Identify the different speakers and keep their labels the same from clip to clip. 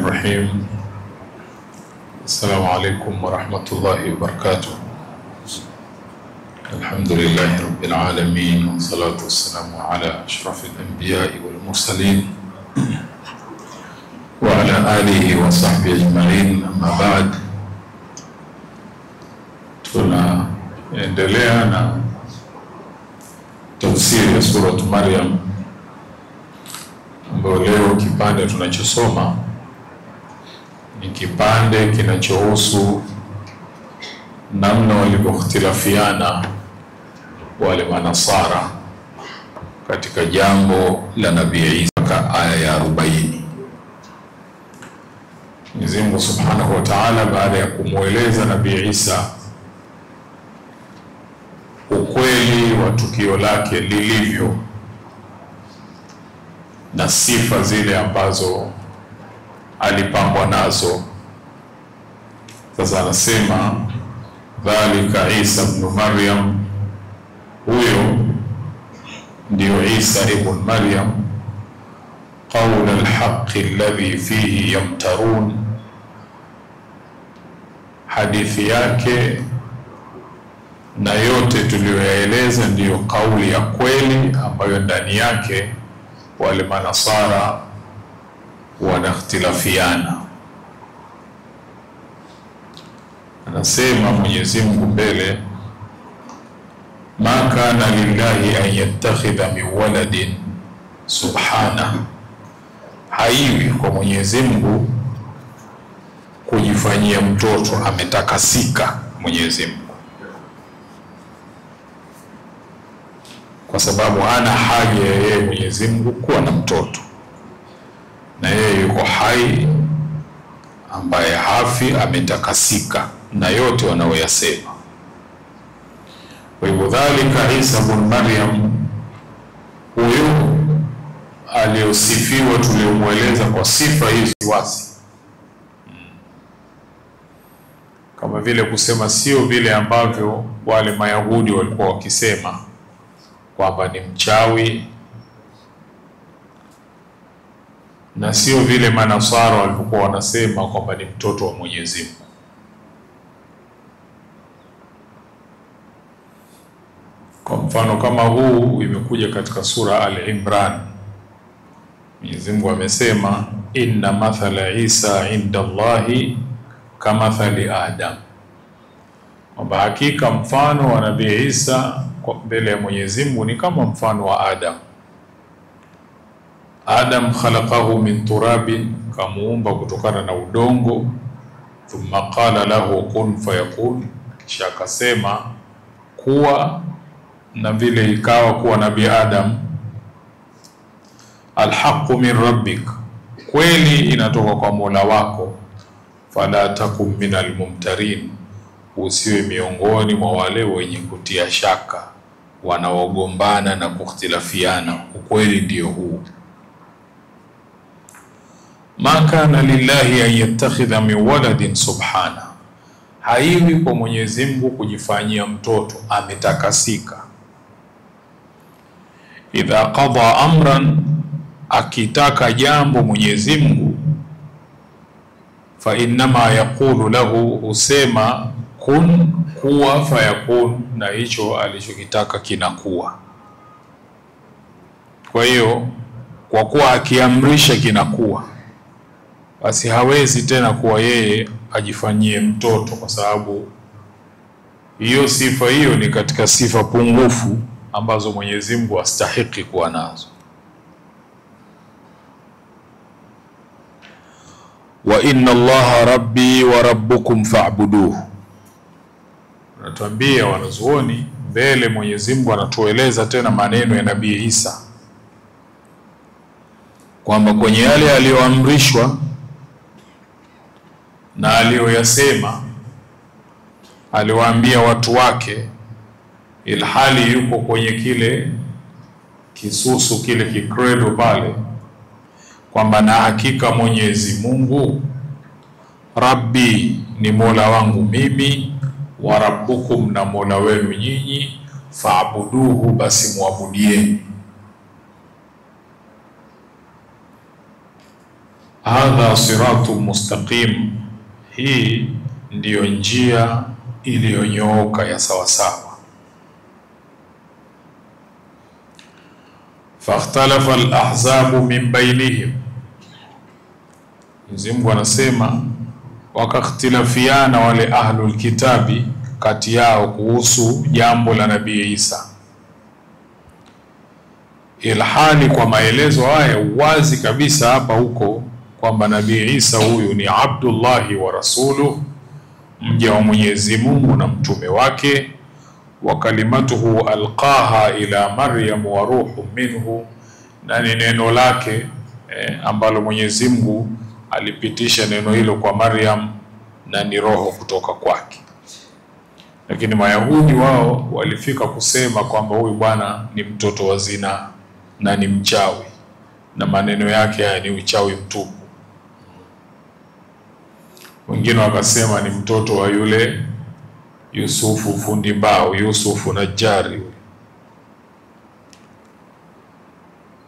Speaker 1: الرحيم. السلام عليكم ورحمة الله وبركاته. الحمد لله رب العالمين، والصلاة والسلام على أشرف الأنبياء والمرسلين وعلى آله وصحبه أجمعين، أما بعد. Tunaendelea na tafsiri ya Suratu Maryam, ambayo leo kipande tunachosoma ni kipande kinachohusu namna walivyokhtilafiana wale manasara katika jambo la Nabii Isa, aya ya 40. Mwenyezi Mungu Subhanahu wa Ta'ala, baada ya kumueleza Nabii Isa ukweli wa tukio lake lilivyo na sifa zile ambazo alipambwa nazo, sasa anasema dhalika Isa ibn Maryam, huyo ndio Isa ibn Maryam, qawl alhaqi alladhi fihi yamtarun, hadithi yake na yote tuliyoyaeleza ndiyo kauli ya kweli ambayo ndani yake wale manasara wanakhtilafiana. Anasema Mwenyezi Mungu mbele, ma kana lillahi an yattakhidha min waladin subhana, haiwi kwa Mwenyezi Mungu kujifanyia mtoto, ametakasika Mwenyezi Mungu, kwa sababu hana haja yeye Mwenyezi Mungu kuwa na mtoto, na yeye yuko hai ambaye hafi, ametakasika na yote wanaoyasema. Kwa hivyo dhalika Isa ibn Maryam, huyo aliyosifiwa tuliyomueleza kwa sifa hizi wazi, kama vile kusema sio vile ambavyo wale Mayahudi walikuwa wakisema kwamba ni mchawi, na sio vile manasara walikuwa wanasema kwamba ni mtoto wa Mwenyezi Mungu. Kwa mfano kama huu imekuja katika sura Al-Imran. Mwenyezi Mungu amesema inna mathala Isa inda Allahi kamathali Adam, kwamba hakika mfano wa Nabii Isa mbele ya Mwenyezi Mungu ni kama mfano wa Adam. Adam khalaqahu min turabin, kamuumba kutokana na udongo. Thumma qala lahu kun fayakun, kisha akasema kuwa, na vile ikawa kuwa Nabii Adam. Alhaqu min rabbik, kweli inatoka kwa Mola wako. Fala takum minal mumtarin, usiwe miongoni mwa wale wenye kutia shaka, wanaogombana na kukhtilafiana. Ukweli ndio huu. Ma kana lillahi an yattakhidha min waladin subhana, haiwi kwa Mwenyezi Mungu kujifanyia mtoto, ametakasika. Idha qada amran, akitaka jambo Mwenyezi Mungu, fa innama yaqulu lahu, husema kun, kuwa, fayakun, na hicho alichokitaka kinakuwa. Kwa hiyo kwa kuwa akiamrisha kinakuwa, basi hawezi tena kuwa yeye ajifanyie mtoto, kwa sababu hiyo sifa hiyo ni katika sifa pungufu ambazo Mwenyezi Mungu astahiki kuwa nazo. Wa inna Allaha rabbi wa rabbukum fa'buduhu, anatuambia wanazuoni mbele. Mwenyezi Mungu anatueleza tena maneno ya Nabii Isa kwamba kwenye yale aliyoamrishwa na aliyoyasema aliwaambia watu wake, ilhali yuko kwenye kile kisusu kile kikredo pale, kwamba na hakika Mwenyezi Mungu Rabbi ni Mola wangu mimi, wa rabbukum, na Mola wenu nyinyi, faabuduhu, basi muabudieni. Hadha siratu mustaqim, hii ndiyo njia iliyonyooka ya sawasawa. Fakhtalafa al-ahzabu min bainihim, Mwenyezi Mungu anasema wakakhtilafiana wale ahlul kitabi kati yao kuhusu jambo la Nabii Isa. Ilhali kwa maelezo haya wazi kabisa hapa huko kwamba Nabii Isa huyu ni Abdullahi wa rasuluhu, mja wa Mwenyezi Mungu na mtume wake, wa kalimatuhu alqaha ila Maryam wa ruhu minhu, na ni neno lake ambalo Mwenyezi Mungu alipitisha neno hilo kwa Maryam na ni roho kutoka kwake. Lakini Mayahudi wao walifika kusema kwamba huyu bwana ni mtoto wa zina na ni mchawi, na maneno yake haya ni uchawi mtupu. Wengine wakasema ni mtoto wa yule Yusufu fundi mbao, Yusufu Najari.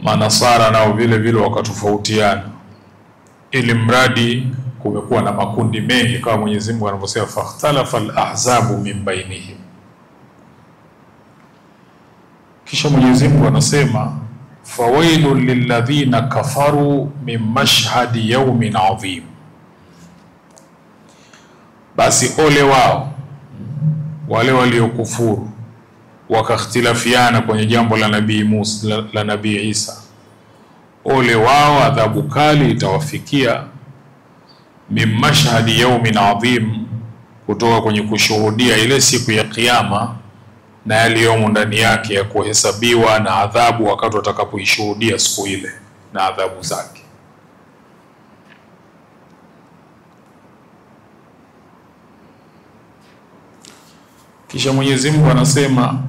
Speaker 1: Manasara nao vile vile wakatofautiana, ili mradi kumekuwa na makundi mengi kama Mwenyezi Mungu anavyosema fakhtalafa al-ahzabu min bainihim. Kisha Mwenyezi Mungu anasema fawailul lilladhina kafaru min mashhadi yawmin adhim, basi ole wao wale waliokufuru wakakhtilafiana kwenye jambo la Nabii Musa, la Nabii Isa, ole wao, adhabu kali itawafikia. Min mashhadi yawmin adhim, kutoka kwenye kushuhudia ile siku ya kiyama na yaliyomo ndani yake ya kuhesabiwa na adhabu wakati watakapoishuhudia siku ile na adhabu zake. Kisha Mwenyezi Mungu anasema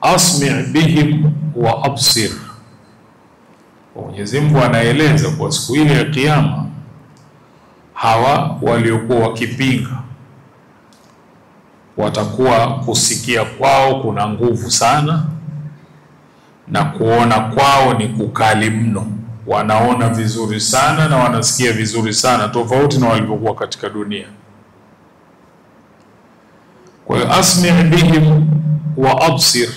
Speaker 1: asmi' bihim wa absir. Mwenyezi Mungu anaeleza kwa siku ile ya kiyama hawa waliokuwa wakipinga watakuwa kusikia kwao kuna nguvu sana na kuona kwao ni kukali mno. Wanaona vizuri sana na wanasikia vizuri sana, tofauti na walivyokuwa katika dunia. Kwa hiyo asmi' bihim wa absir,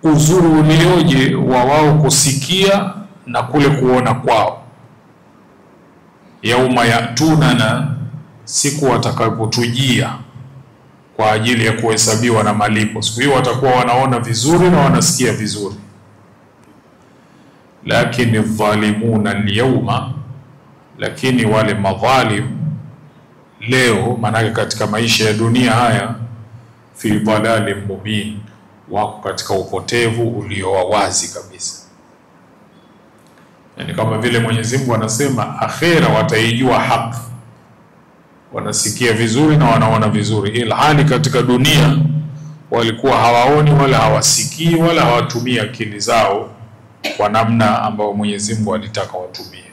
Speaker 1: uzuri ulioje wa wao kusikia na kule kuona kwao. Yauma yatunana, siku watakapotujia kwa ajili ya kuhesabiwa na malipo. Siku hiyo watakuwa wanaona vizuri na wanasikia vizuri. Lakini dhalimuna al-yawma, lakini wale madhalim leo, manake katika maisha ya dunia haya, fi dhalalin mubin, wako katika upotevu ulio wazi kabisa. Yani kama vile Mwenyezi Mungu anasema akhera wataijua haki, wanasikia vizuri na wanaona vizuri, ilhali katika dunia walikuwa hawaoni wala hawasikii wala hawatumii akili zao kwa namna ambayo Mwenyezi Mungu alitaka watumie.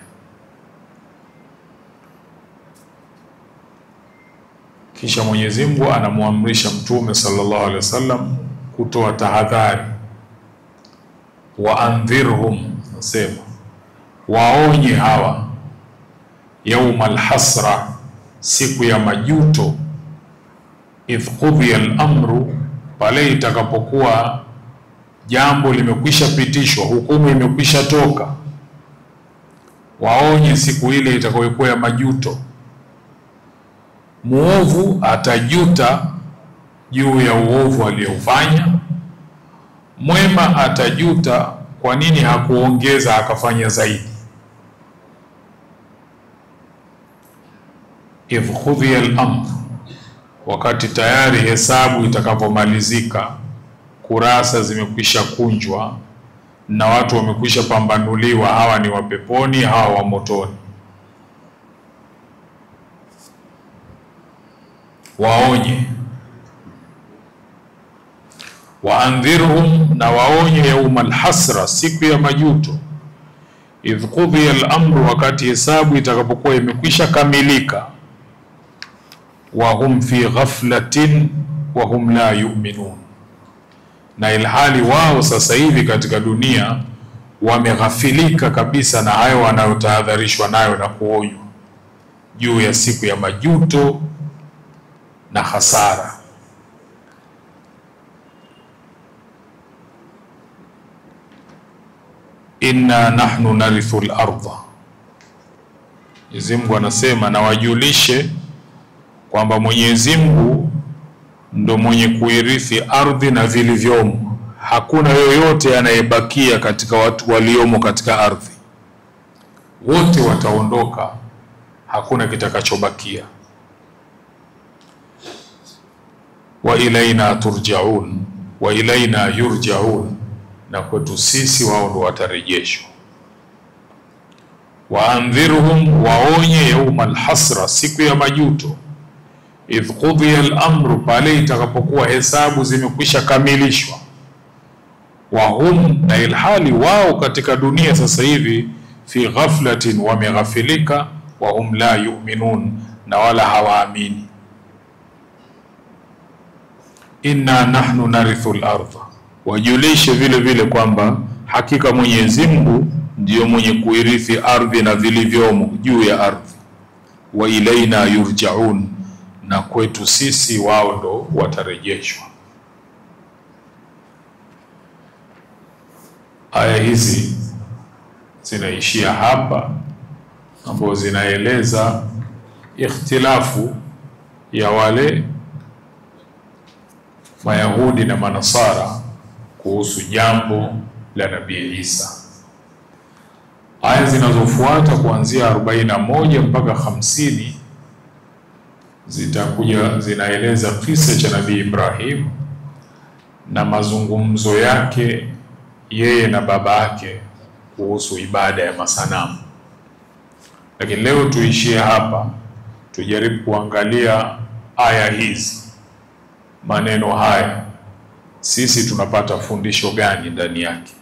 Speaker 1: Kisha Mwenyezi Mungu anamuamrisha Mtume sallallahu alaihi wasallam kutoa tahadhari. Wa andhirhum, nasema waonye hawa, yaumal hasra, siku ya majuto, idh qudhiya al-amru, pale itakapokuwa jambo limekwisha pitishwa, hukumu imekwisha toka. Waonye siku ile itakayokuwa ya majuto. Muovu atajuta juu ya uovu aliyofanya, mwema atajuta kwa nini hakuongeza akafanya zaidi. Idh qudhiya al-amr, wakati tayari hesabu itakapomalizika, kurasa zimekwisha kunjwa na watu wamekwisha pambanuliwa, hawa ni wa peponi, hawa wa motoni. Waonye, waandhirhum, na waonye yaumal hasra, siku ya majuto, idh qudhiya al-amru, wakati hesabu itakapokuwa imekwisha kamilika, wa hum fi ghaflatin wa hum la yu'minun, na ilhali wao sasa hivi katika dunia wameghafilika kabisa na hayo wanayotahadharishwa nayo na kuonywa juu ya siku ya majuto na hasara. Inna nahnu narithu al-ardha, Mwenyezi Mungu anasema na wajulishe kwamba Mwenyezi Mungu ndo mwenye kuirithi ardhi na vilivyomo. Hakuna yoyote anayebakia katika watu waliomo katika ardhi, wote wataondoka, hakuna kitakachobakia. Wa ilaina turjaun, wa ilaina yurjaun, na kwetu sisi wao ndo watarejeshwa. Waandhirhum, waonye yaumal hasra, siku ya majuto. Idh qudiya al-amru, pale itakapokuwa hesabu zimekwisha kamilishwa. Wahum, na ilhali wao katika dunia sasa hivi, fi ghaflatin, wameghafilika. Wahum la yu'minun, na wala hawaamini. Inna nahnu narithu al-ardha, wajulishe vile vile kwamba hakika Mwenyezi Mungu ndiyo mwenye kuirithi ardhi na vilivyomo juu ya ardhi. Wa ilaina yurjaun, na kwetu sisi wao ndo watarejeshwa. Aya hizi zinaishia hapa, ambazo zinaeleza ikhtilafu ya wale Mayahudi na Manasara kuhusu jambo la Nabii Isa. Aya zinazofuata kuanzia 41 mpaka 50 zitakuja zinaeleza kisa cha Nabii Ibrahim na mazungumzo yake yeye na baba yake kuhusu ibada ya masanamu. Lakini leo tuishie hapa, tujaribu kuangalia aya hizi, maneno haya, sisi tunapata fundisho gani ndani yake.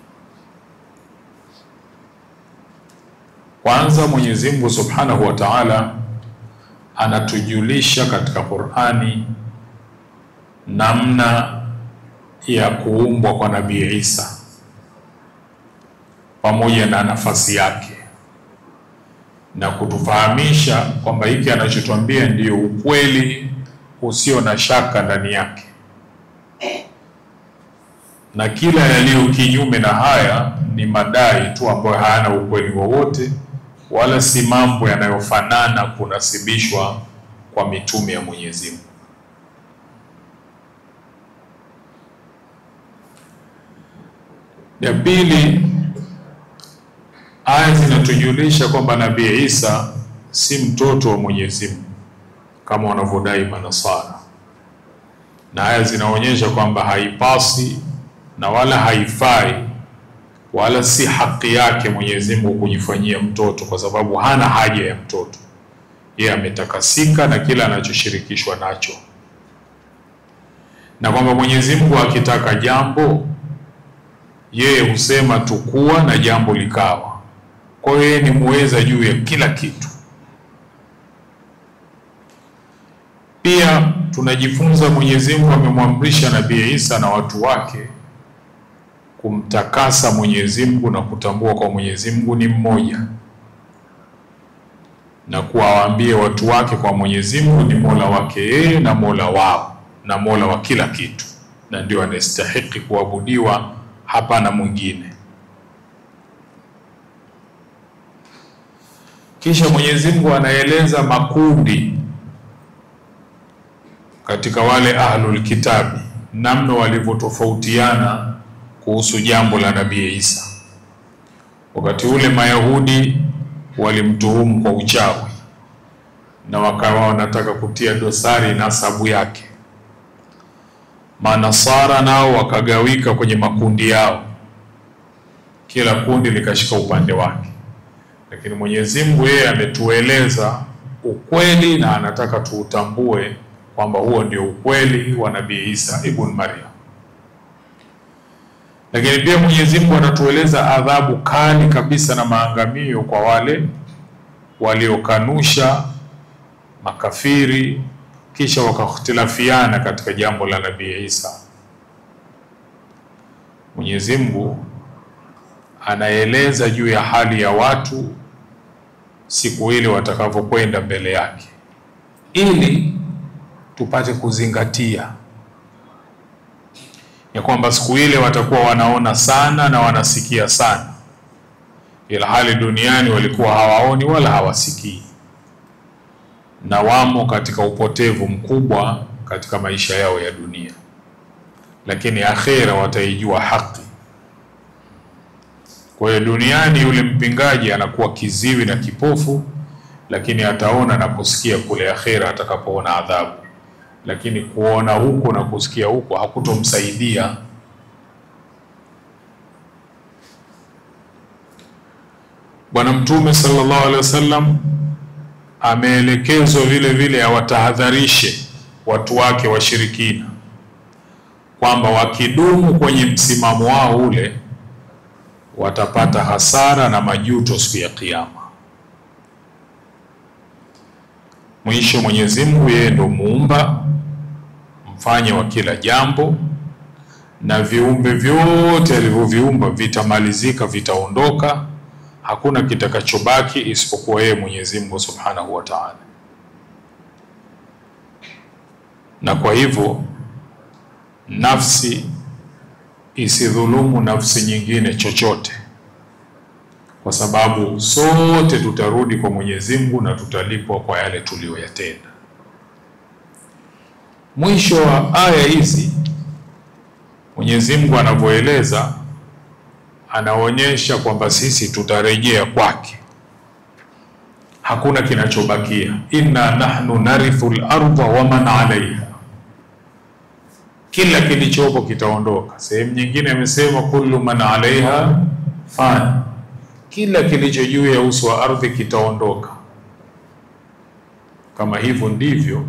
Speaker 1: Kwanza, Mwenyezi Mungu Subhanahu wa Ta'ala anatujulisha katika Qur'ani namna ya kuumbwa kwa Nabii Isa pamoja na nafasi yake, na kutufahamisha kwamba hiki anachotuambia ndiyo ukweli usio na shaka ndani yake, na kila yaliyo kinyume na haya ni madai tu ambayo hayana ukweli wowote, wala si mambo yanayofanana kunasibishwa kwa mitume ya Mwenyezi Mungu. Ya pili, aya zinatujulisha kwamba Nabii Isa si mtoto wa Mwenyezi Mungu kama wanavyodai Manasara, na aya zinaonyesha kwamba haipasi na wala haifai wala si haki yake Mwenyezi Mungu kujifanyia mtoto, kwa sababu hana haja ya mtoto. Yeye ametakasika na kila anachoshirikishwa nacho, na kwamba Mwenyezi Mungu akitaka jambo yeye husema tukua na jambo likawa. Kwa hiyo yeye ni muweza juu ya kila kitu. Pia tunajifunza Mwenyezi Mungu amemwamrisha Nabii Isa na watu wake kumtakasa Mwenyezi Mungu na kutambua kwa Mwenyezi Mungu ni mmoja, na kuwaambie watu wake kwa Mwenyezi Mungu ni Mola wake yeye na Mola wao na Mola wa kila kitu, na ndio anastahili kuabudiwa, hapana mwingine. Kisha Mwenyezi Mungu anaeleza makundi katika wale ahlul kitabi, namna walivyotofautiana kuhusu jambo la Nabii Isa. Wakati ule Mayahudi walimtuhumu kwa uchawi na wakawa wanataka kutia dosari nasabu yake. Manasara nao wakagawika kwenye makundi yao, kila kundi likashika upande wake. Lakini Mwenyezi Mungu yeye ametueleza ukweli na anataka tuutambue kwamba huo ndio ukweli wa Nabii Isa ibn Maryam. Lakini pia Mwenyezi Mungu anatueleza adhabu kali kabisa na maangamio kwa wale waliokanusha, makafiri, kisha wakakhtilafiana katika jambo la Nabii Isa. Mwenyezi Mungu anaeleza juu ya hali ya watu siku ile watakavyokwenda mbele yake, ili tupate kuzingatia ya kwamba siku ile watakuwa wanaona sana na wanasikia sana, ila hali duniani walikuwa hawaoni wala hawasikii, na wamo katika upotevu mkubwa katika maisha yao ya dunia, lakini akhera wataijua haki. Kwa hiyo duniani yule mpingaji anakuwa kiziwi na kipofu, lakini ataona na kusikia kule akhera atakapoona adhabu. Lakini kuona huko na kusikia huko hakutomsaidia. Bwana Mtume sallallahu alaihi wasallam ameelekezwa vile vile awatahadharishe watu wake washirikina kwamba wakidumu kwenye msimamo wao ule watapata hasara na majuto siku ya Kiyama. Mwisho, Mwenyezi Mungu yeye ndo muumba, mfanye wa kila jambo, na viumbe vyote alivyoviumba vitamalizika, vitaondoka, hakuna kitakachobaki isipokuwa yeye Mwenyezi Mungu Subhanahu wa Ta'ala. Na kwa hivyo nafsi isidhulumu nafsi nyingine chochote, kwa sababu sote tutarudi kwa Mwenyezi Mungu na tutalipwa kwa yale tuliyoyatenda. Mwisho wa aya hizi Mwenyezi Mungu anavyoeleza, anaonyesha kwamba sisi tutarejea kwake, hakuna kinachobakia. Inna nahnu narithul ardha wa man 'alayha, kila kilichopo kitaondoka. Sehemu nyingine amesema kullu man 'alayha fan, kila kilicho juu ya uso wa ardhi kitaondoka. Kama hivyo ndivyo,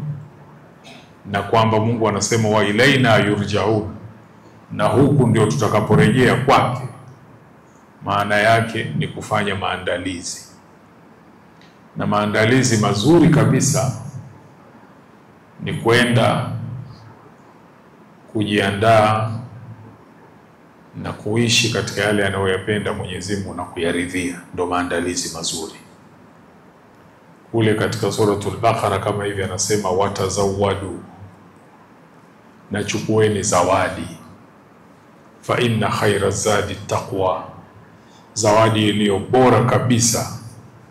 Speaker 1: na kwamba Mungu anasema wa ilaina yurjaun, na huku ndio tutakaporejea kwake. Maana yake ni kufanya maandalizi, na maandalizi mazuri kabisa ni kwenda kujiandaa na kuishi katika yale anayoyapenda Mwenyezi Mungu na kuyaridhia, ndo maandalizi mazuri. Kule katika Suratul Baqara kama hivi anasema watazawadu, na chukueni zawadi, fa inna khaira zadi taqwa, zawadi iliyo bora kabisa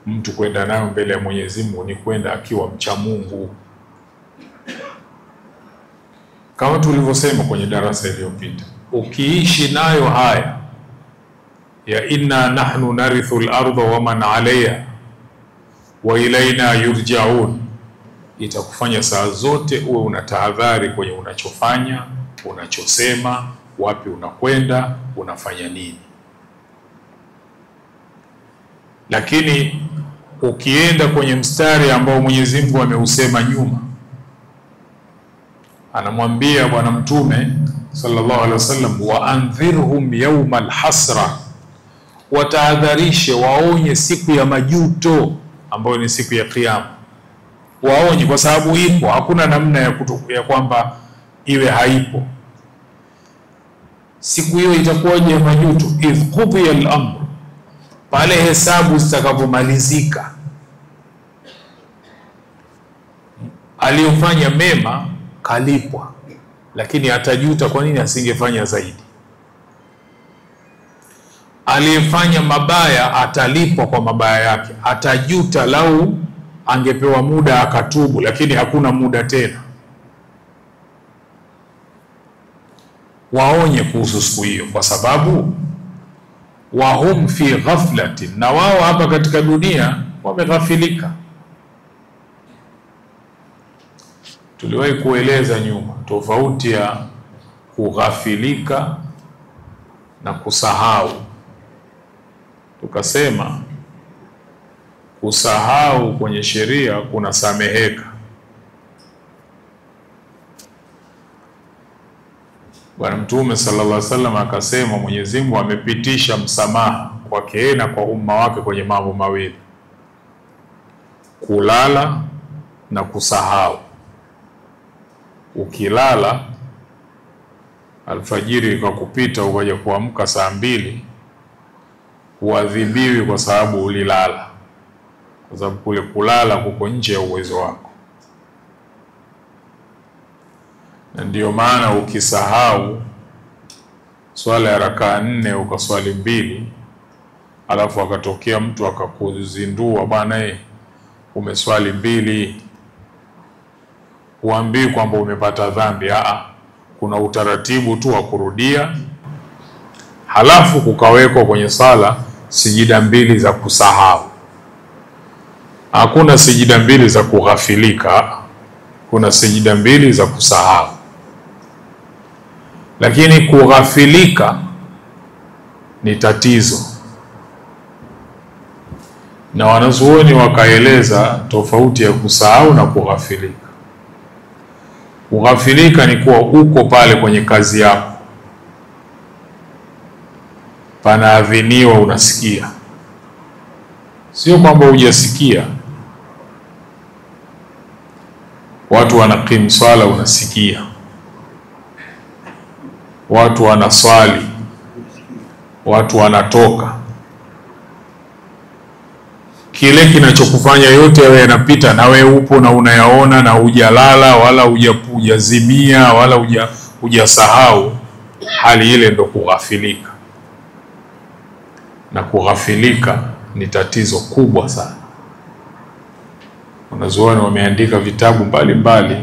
Speaker 1: mtu kwenda nayo mbele ya Mwenyezi Mungu ni kwenda akiwa mcha Mungu. Kama tulivyosema kwenye darasa iliyopita, ukiishi nayo haya ya inna nahnu narithul ardha wa man 'alayha wa ilaina yurja'un, itakufanya saa zote uwe unatahadhari kwenye unachofanya, unachosema, wapi unakwenda, unafanya nini. Lakini ukienda kwenye mstari ambao Mwenyezi Mungu ameusema nyuma, anamwambia Bwana Mtume sallallahu alaihi wasallam, wa anzirhum yawmal hasra, watahadharishe, waonye siku ya majuto ambayo ni siku ya Kiyama. Waonye kwa sababu ipo, hakuna namna ya kwamba iwe haipo. Siku hiyo itakuwaje ya majuto? Idh qudiya al-amr, pale hesabu zitakapomalizika. Aliyofanya mema kalipwa, lakini atajuta kwa nini asingefanya zaidi. Aliyefanya mabaya atalipwa kwa mabaya yake, atajuta lau angepewa muda akatubu, lakini hakuna muda tena. Waonye kuhusu siku hiyo, kwa sababu wahum fi ghaflatin, na wao hapa katika dunia wameghafilika. Tuliwahi kueleza nyuma tofauti ya kughafilika na kusahau. Tukasema kusahau kwenye sheria kuna sameheka. Bwana Mtume sallallahu alaihi wasallam akasema Mwenyezi Mungu amepitisha msamaha kwake na kwa umma wake kwenye mambo mawili: kulala na kusahau. Ukilala alfajiri ikakupita ukaja kuamka saa 2, Huadhibiwi kwa sababu ulilala, kwa sababu kule kulala kuko nje ya uwezo wako. Na ndio maana ukisahau swala ya rakaa 4 ukaswali 2, alafu akatokea mtu akakuzindua, bwana umeswali 2, huambii kwamba umepata dhambi. Kuna utaratibu tu wa kurudia. Halafu kukawekwa kwenye sala sijida 2 za kusahau. Hakuna sijida 2 za kughafilika, kuna sijida 2 za kusahau. Lakini kughafilika ni tatizo, na wanazuoni wakaeleza tofauti ya kusahau na kughafilika. Kughafilika ni kuwa uko pale kwenye kazi yako, panaadhiniwa, unasikia, sio kwamba hujasikia. Watu wanakimu swala, unasikia. Watu wanaswali, watu wanatoka. Kile kinachokufanya yote yawe yanapita na wewe upo na unayaona na hujalala wala hujazimia wala hujasahau, hali ile ndo kughafilika. Na kughafilika ni tatizo kubwa sana. Wanazuoni wameandika vitabu mbalimbali.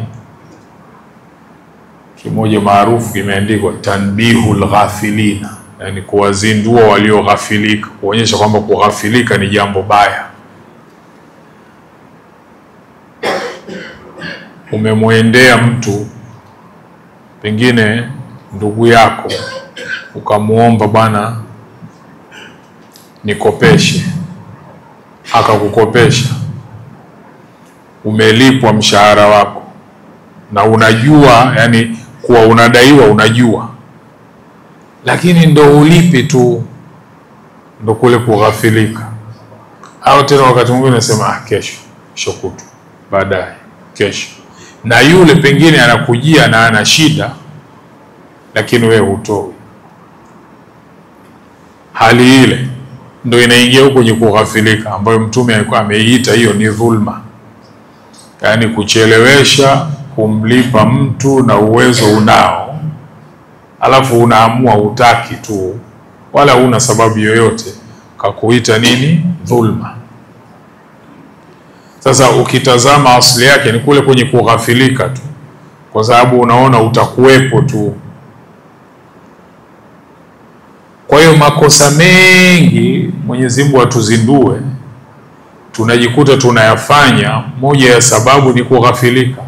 Speaker 1: Kimoja maarufu kimeandikwa Tanbihul Ghafilina, yani kuwazindua walioghafilika, kuonyesha kwamba kughafilika ni jambo baya. Umemwendea mtu, pengine ndugu yako, ukamuomba bwana nikopeshe, akakukopesha. Umelipwa mshahara wako na unajua, yani kuwa unadaiwa unajua, lakini ndo ulipi tu, ndo kule kughafilika. Au tena wakati mwingine unasema kesho, kesho kutu, baadaye, kesho. Na yule pengine anakujia na ana shida, lakini wewe hutoi. Hali ile ndo inaingia huko kwenye kughafilika, ambayo Mtume alikuwa ameiita hiyo ni dhulma, yani kuchelewesha kumlipa mtu na uwezo unao, alafu unaamua hutaki tu, wala huna sababu yoyote, kakuita nini? Dhulma. Sasa ukitazama asili yake ni kule kwenye kughafilika tu, kwa sababu unaona utakuwepo tu. Kwa hiyo makosa mengi Mwenyezi Mungu atuzindue, tunajikuta tunayafanya, moja ya sababu ni kughafilika,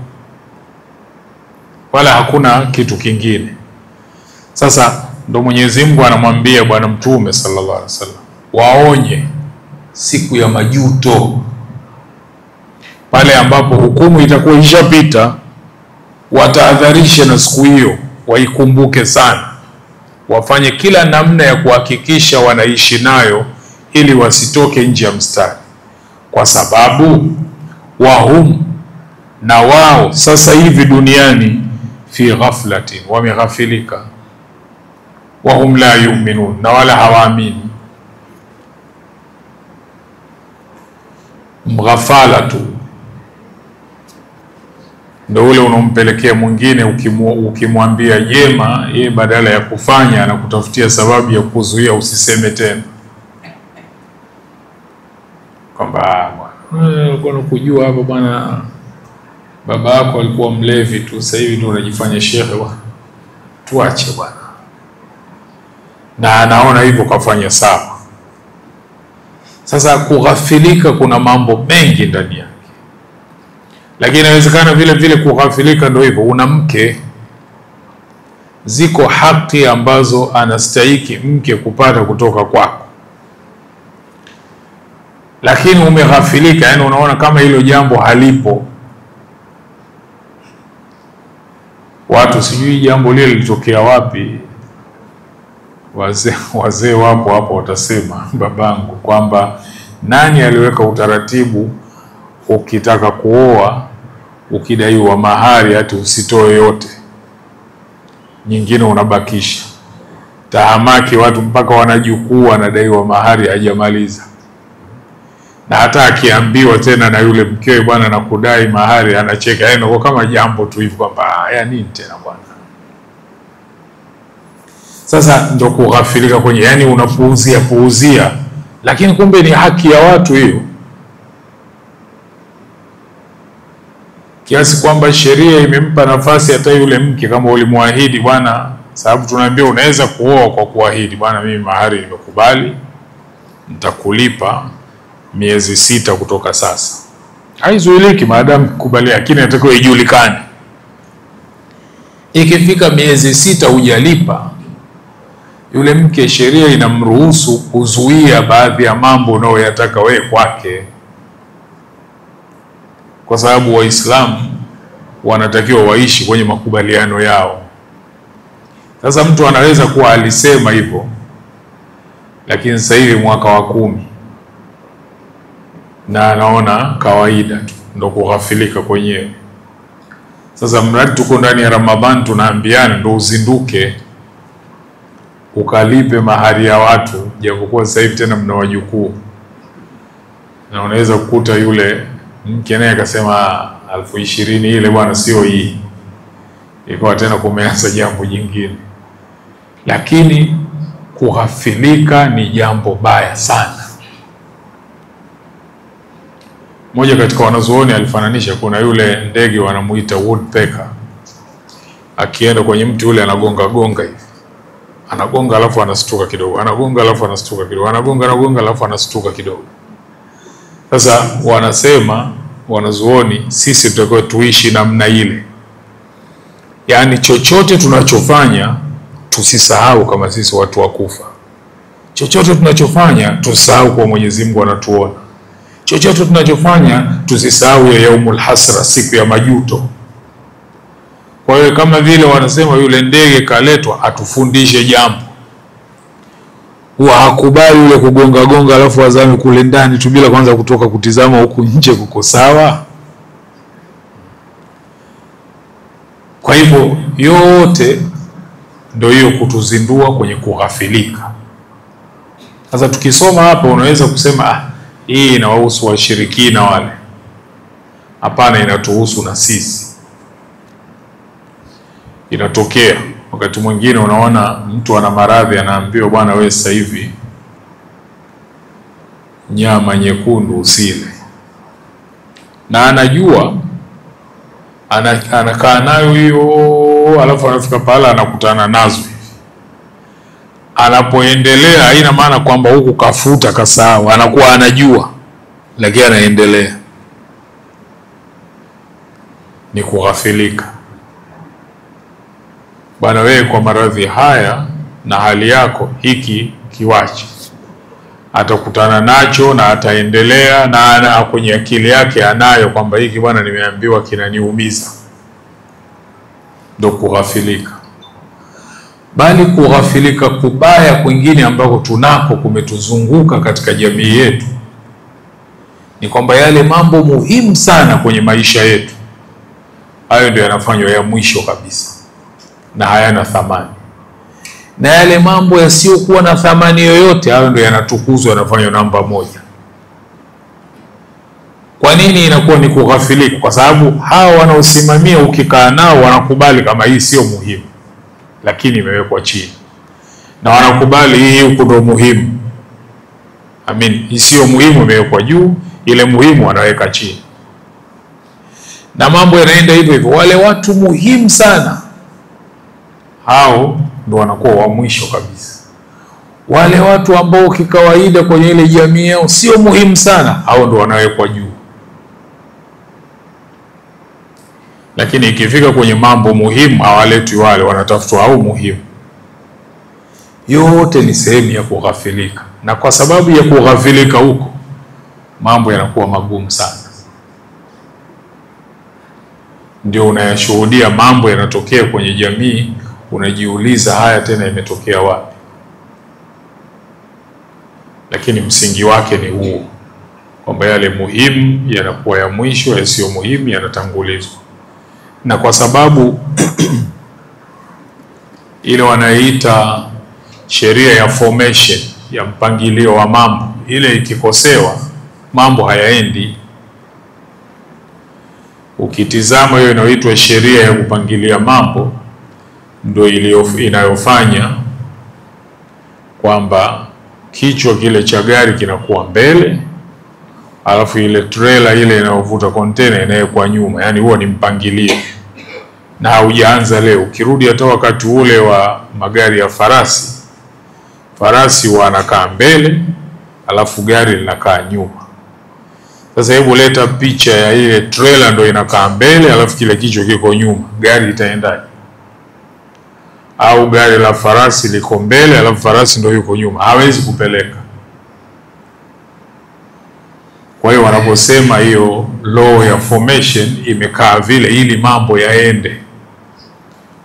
Speaker 1: wala hakuna kitu kingine. Sasa ndo Mwenyezi Mungu anamwambia Bwana Mtume sallallahu alaihi wasallam, waonye siku ya majuto, pale ambapo hukumu itakuwa ishapita, watahadharishe na siku hiyo, waikumbuke sana, wafanye kila namna ya kuhakikisha wanaishi nayo ili wasitoke nje ya mstari, kwa sababu wahum, na wao sasa hivi duniani, fi ghaflatin, wameghafilika, wahum la yu'minun, na wala hawaamini. Mghafala tu ndio ule unampelekea mwingine, ukimwambia jema, yeye badala ya kufanya anakutafutia sababu ya kuzuia usiseme tena, kwamba bwana kujua hapo bwana baba yako alikuwa mlevi tu, sasa hivi ndio unajifanya shehe bwana, tuache bwana. Na anaona hivyo kafanya sawa. Sasa kughafilika kuna mambo mengi ndani yake, lakini inawezekana vile vile kughafilika ndio hivyo, una mke, ziko haki ambazo anastahiki mke kupata kutoka kwako, lakini umeghafilika, yani unaona kama hilo jambo halipo. Watu sijui jambo lile lilitokea wapi, wazee wapo hapo watasema babangu, kwamba nani aliweka utaratibu ukitaka kuoa ukidaiwa mahari hata usitoe yote, nyingine unabakisha. Tahamaki watu mpaka wanajukuu wanadaiwa mahari hajamaliza. Na hata akiambiwa tena na yule mkewe, bwana nakudai mahari, anacheka. Yaani kwa kama jambo tu hivi kwamba ya nini tena bwana. Sasa ndo kughafilika kwenye, yani unapuuzia puuzia, lakini kumbe ni haki ya watu hiyo. Kiasi kwamba sheria imempa nafasi hata yule mke, kama ulimwahidi bwana, sababu tunaambia unaweza kuoa kwa kuahidi, bwana mimi mahari nimekubali, nitakulipa miezi 6 kutoka sasa. Haizuiliki maadamu kubali, lakini inatakiwa ijulikane. Ikifika miezi 6 hujalipa, yule mke sheria inamruhusu kuzuia baadhi ya mambo unayoyataka wewe kwake. Kwa sababu Waislamu wanatakiwa waishi kwenye makubaliano yao. Sasa mtu anaweza kuwa alisema hivyo, lakini sasa hivi mwaka wa 10 na anaona kawaida tu, ndo kughafilika kwenyewe. Sasa mradi tuko ndani ya Ramadhan tunaambiana ndo uzinduke ukalipe mahari ya watu, japokuwa sasa hivi tena mna wajukuu. Na unaweza kukuta yule mke naye akasema 20,000 ile bwana sio hii, ikawa tena kumeanza jambo jingine. Lakini kughafilika ni jambo baya sana. Mmoja katika wanazuoni alifananisha, kuna yule ndege wanamuita woodpecker, akienda kwenye mti ule anagonga gonga hivi, anagonga alafu anastuka kidogo, anagonga alafu anastuka kidogo, anagonga anagonga alafu anastuka kidogo. Sasa wanasema wanazuoni, sisi tutakuwa tuishi namna ile, yaani chochote tunachofanya tusisahau kama sisi watu wakufa. Chochote tunachofanya tusahau kwa Mwenyezi Mungu anatuona. Chochote tunachofanya tusisahau ya yaumul hasra, siku ya majuto. Kwa hiyo kama vile wanasema yule ndege kaletwa atufundishe jambo. Huwa hakubali yule kugonga gonga alafu azame kule ndani tu bila kwanza kutoka kutizama huku nje kuko sawa. Kwa hivyo yote ndio hiyo kutuzindua kwenye kughafilika. Sasa tukisoma hapa unaweza kusema hii inawahusu washirikina wale. Hapana, inatuhusu na sisi. Inatokea wakati mwingine unaona mtu ana maradhi anaambiwa bwana wewe sasa hivi nyama nyekundu usile. Na anajua anakaa nayo hiyo, alafu anafika pala anakutana nazo. Anapoendelea haina maana kwamba huku kafuta kasahau, anakuwa anajua lakini anaendelea. Ni kughafilika. Bwana wewe kwa maradhi haya na hali yako hiki kiwache. Atakutana nacho na ataendelea, na ana kwenye akili yake anayo kwamba hiki bwana nimeambiwa kinaniumiza. Ndio kughafilika. Bali kughafilika kubaya kwingine ambako tunako kumetuzunguka katika jamii yetu ni kwamba yale mambo muhimu sana kwenye maisha yetu hayo ndio yanafanywa ya mwisho kabisa na hayana thamani. Na yale mambo yasiyokuwa na thamani yoyote hayo ndio yanatukuzwa, yanafanywa namba 1. Kwa nini inakuwa ni kughafilika? Kwa sababu hao wanaosimamia ukikaa nao wanakubali kama hii sio muhimu, lakini imewekwa chini. Na wanakubali hii huko ndio muhimu. I mean, sio muhimu imewekwa juu, ile muhimu wanaweka chini. Na mambo yanaenda hivyo hivyo. Wale watu muhimu sana hao ndio wanakuwa wa mwisho kabisa. Wale watu ambao kikawaida kwenye ile jamii yao sio muhimu sana, hao ndio wanawekwa juu. Lakini ikifika kwenye mambo muhimu hawaletwi wale, wanatafutwa hao muhimu. Yote ni sehemu ya kughafilika. Na kwa sababu ya kughafilika huko mambo yanakuwa magumu sana. Ndio unayashuhudia mambo yanatokea kwenye jamii, unajiuliza haya tena imetokea wapi? Lakini msingi wake ni huo, kwamba yale muhimu yanakuwa ya mwisho, yasiyo muhimu yanatangulizwa. Na kwa sababu ile wanaita Sheria ya formation, ya mpangilio wa mambo, ile ikikosewa mambo hayaendi. Ukitizama hiyo inayoitwa sheria ya kupangilia mambo, ndio inayofanya kwamba kichwa kile cha gari kinakuwa mbele, alafu ile trailer ile inayovuta container inawekwa nyuma. Yani huo ni mpangilio, na haujaanza leo. Ukirudi hata wakati ule wa magari ya farasi, farasi wanakaa mbele alafu gari linakaa nyuma. Sasa hebu leta picha ya ile trailer ndio inakaa mbele alafu kile kichwa kiko nyuma, gari itaendaje? Au gari la farasi liko mbele alafu farasi ndio yuko nyuma, hawezi kupeleka. Kwa hiyo wanaposema hiyo law ya formation imekaa vile ili mambo yaende.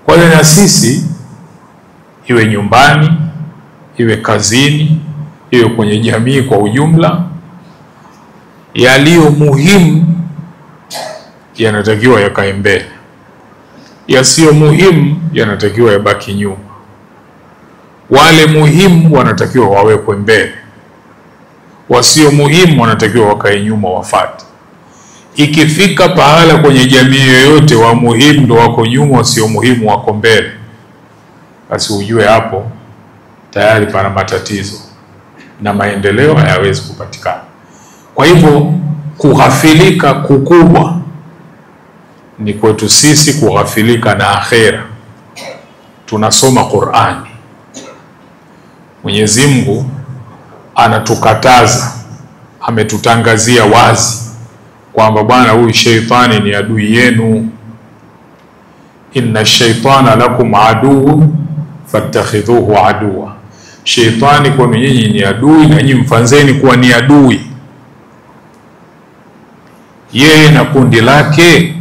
Speaker 1: Kwa hiyo na sisi, iwe nyumbani, iwe kazini, iwe kwenye jamii kwa ujumla, yaliyo muhimu yanatakiwa yakae mbele, yasiyo muhimu yanatakiwa yabaki nyuma. Wale muhimu wanatakiwa wawekwe mbele, wasio muhimu wanatakiwa wakae nyuma wafate. Ikifika pahala kwenye jamii yoyote wa muhimu ndo wako nyuma, wasio muhimu wako mbele, basi ujue hapo tayari pana matatizo na maendeleo hayawezi kupatikana. Kwa hivyo kughafilika kukubwa ni kwetu sisi kughafilika na akhera. Tunasoma Qur'ani, Mwenyezi Mungu anatukataza, ametutangazia wazi kwamba bwana, huyu sheitani ni adui yenu. Inna shaitana lakum aduwwun fattakhidhuhu aduwa, sheitani kwenu nyinyi ni adui na nyinyi mfanzeni kuwa ni adui. Yeye na kundi lake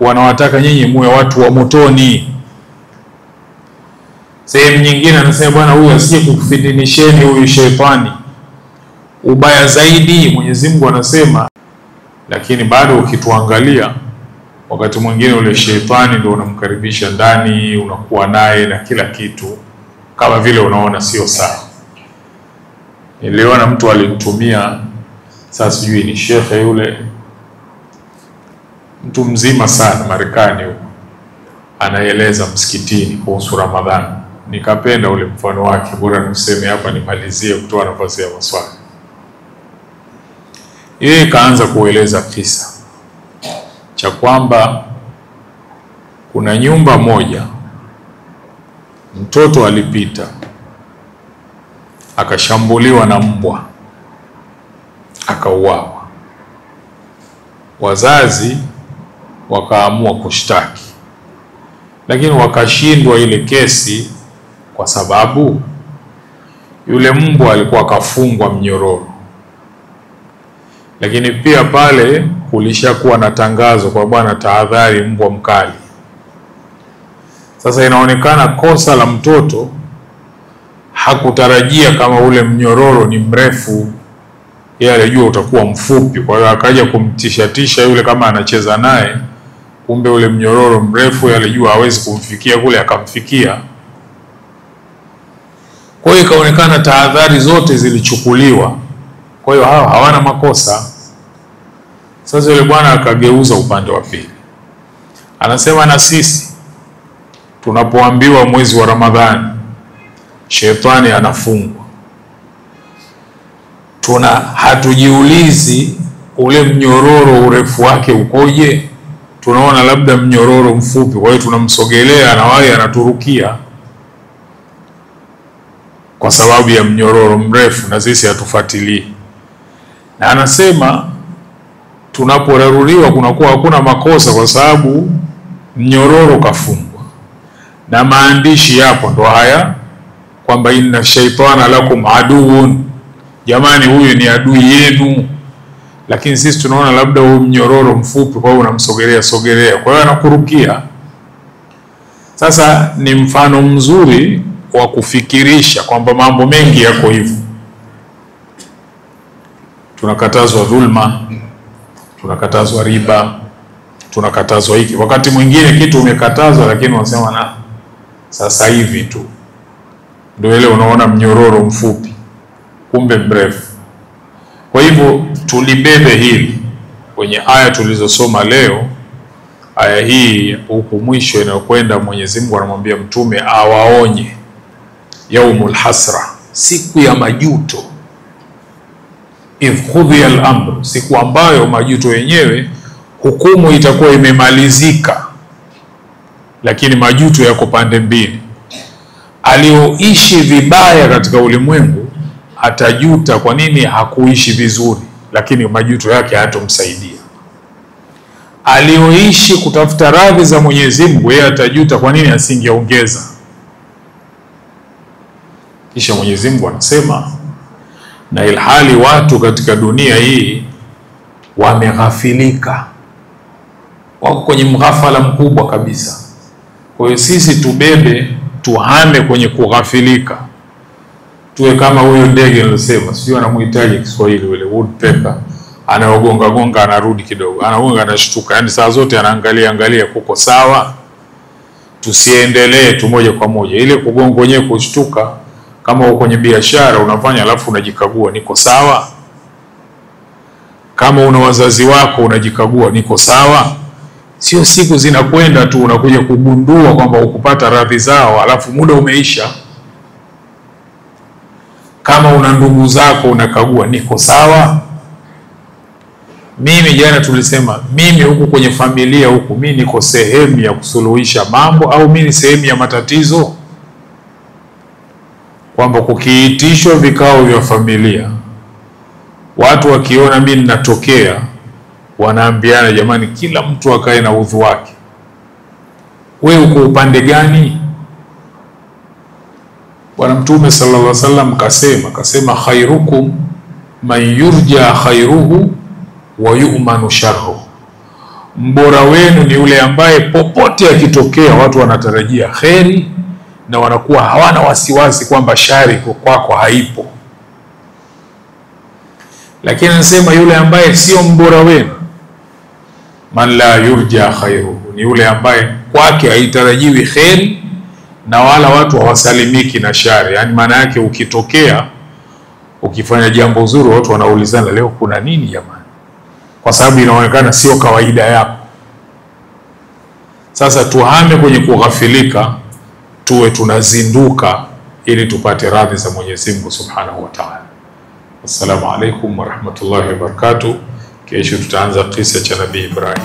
Speaker 1: wanawataka nyinyi muwe watu wa motoni. Sehemu nyingine anasema bwana, huyu asije kukufitinisheni huyu sheitani. Ubaya zaidi Mwenyezi Mungu anasema, lakini bado ukituangalia wakati mwingine ule sheitani ndio unamkaribisha ndani, unakuwa naye na kila kitu, kama vile unaona sio sawa. Niliona mtu alinitumia, sasa sijui ni shekhe yule, mtu mzima sana Marekani huko, anaeleza msikitini kuhusu Ramadhani. Nikapenda ule mfano wake, bora niseme hapa nimalizie kutoa nafasi ya maswali. Yeye kaanza kueleza kisa cha kwamba kuna nyumba moja mtoto alipita akashambuliwa na mbwa akauawa. Wazazi wakaamua kushtaki, lakini wakashindwa ile kesi kwa sababu yule mbwa alikuwa kafungwa mnyororo. Lakini pia pale kulishakuwa na tangazo kwa bwana, tahadhari mbwa mkali. Sasa inaonekana kosa la mtoto, hakutarajia kama ule mnyororo ni mrefu, yeye alijua utakuwa mfupi. Kwa hiyo akaja kumtishatisha yule kama anacheza naye, kumbe ule mnyororo mrefu, yeye alijua hawezi kumfikia kule, akamfikia. Kwa hiyo ikaonekana tahadhari zote zilichukuliwa, kwa hiyo hao hawana makosa. Sasa yule bwana akageuza upande wa pili, anasema na sisi tunapoambiwa mwezi wa Ramadhani shetani anafungwa, tuna hatujiulizi ule mnyororo urefu wake ukoje. Tunaona labda mnyororo mfupi, kwa hiyo tunamsogelea na wale anaturukia kwa sababu ya mnyororo mrefu, na sisi hatufuatilii. Na anasema tunaporaruriwa kunakuwa hakuna makosa kwa sababu mnyororo kafungwa, na maandishi yapo ndo haya kwamba inna shaitana lakum aduun, jamani huyu ni adui yenu. Lakini sisi tunaona labda huyu mnyororo mfupi, kwa hiyo unamsogelea sogelea, kwa hiyo anakurukia. Sasa ni mfano mzuri wa kufikirisha kwamba mambo mengi yako hivyo. Tunakatazwa dhulma, tunakatazwa riba, tunakatazwa hiki. Wakati mwingine kitu umekatazwa lakini unasema na sasa hivi tu. Ndio ile unaona mnyororo mfupi, kumbe mrefu. Kwa hivyo tulibebe hili kwenye aya tulizosoma leo. Aya hii huku mwisho inayokwenda, Mwenyezi Mungu anamwambia Mtume awaonye yaumul hasra, siku ya majuto. Idh qudhiya al-amr, siku ambayo majuto yenyewe hukumu itakuwa imemalizika, lakini majuto yako pande mbili. Alioishi vibaya katika ulimwengu atajuta kwa nini hakuishi vizuri, lakini majuto yake hayatomsaidia. Alioishi kutafuta radhi za Mwenyezi Mungu, yeye atajuta kwa nini asingeongeza. Kisha Mwenyezi Mungu anasema, na ilhali watu katika dunia hii wameghafilika, wako kwenye mghafala mkubwa kabisa. Kwa hiyo sisi tubebe, tuhame kwenye kughafilika, tuwe kama huyo ndege nilisema, sio anamuhitaji Kiswahili yule woodpecker, anaogonga gonga anarudi kidogo, anagonga anashtuka, yani saa zote anaangalia angalia kuko sawa. Tusiendelee tu moja kwa moja ile kugonga wenyewe kushtuka. Kama uko kwenye biashara unafanya alafu unajikagua, niko sawa? Kama una wazazi wako unajikagua, niko sawa? Sio siku zinakwenda tu unakuja kugundua kwamba ukupata radhi zao alafu muda umeisha. Kama una ndugu zako unakagua, niko sawa? Mimi jana tulisema, mimi huku kwenye familia huku mimi niko sehemu ya kusuluhisha mambo au mimi ni sehemu ya matatizo? Kwamba kukiitishwa vikao vya familia, watu wakiona mimi ninatokea wanaambiana, jamani, kila mtu akae na udhu wake. Wewe uko upande gani? Bwana Mtume sallallahu alaihi wasallam kasema khairukum man yurja khairuhu wa yu'manu sharruhu, mbora wenu ni yule ambaye popote akitokea watu wanatarajia kheri na wanakuwa hawana wasiwasi kwamba shari kwako haipo. Lakini anasema yule ambaye sio mbora wenu, man la yurja khairuhu, ni yule ambaye kwake haitarajiwi kheri na wala watu hawasalimiki na shari. Yani maana yake ukitokea ukifanya jambo zuri watu wanaulizana, leo kuna nini jamani? Kwa sababu inaonekana sio kawaida yako. Sasa tuhame kwenye kughafilika, tuwe tunazinduka ili tupate radhi za Mwenyezi Mungu Subhanahu wa Ta'ala. Assalamu alaikum wa rahmatullahi wa barakatuh. Kesho tutaanza kisa cha Nabii Ibrahim.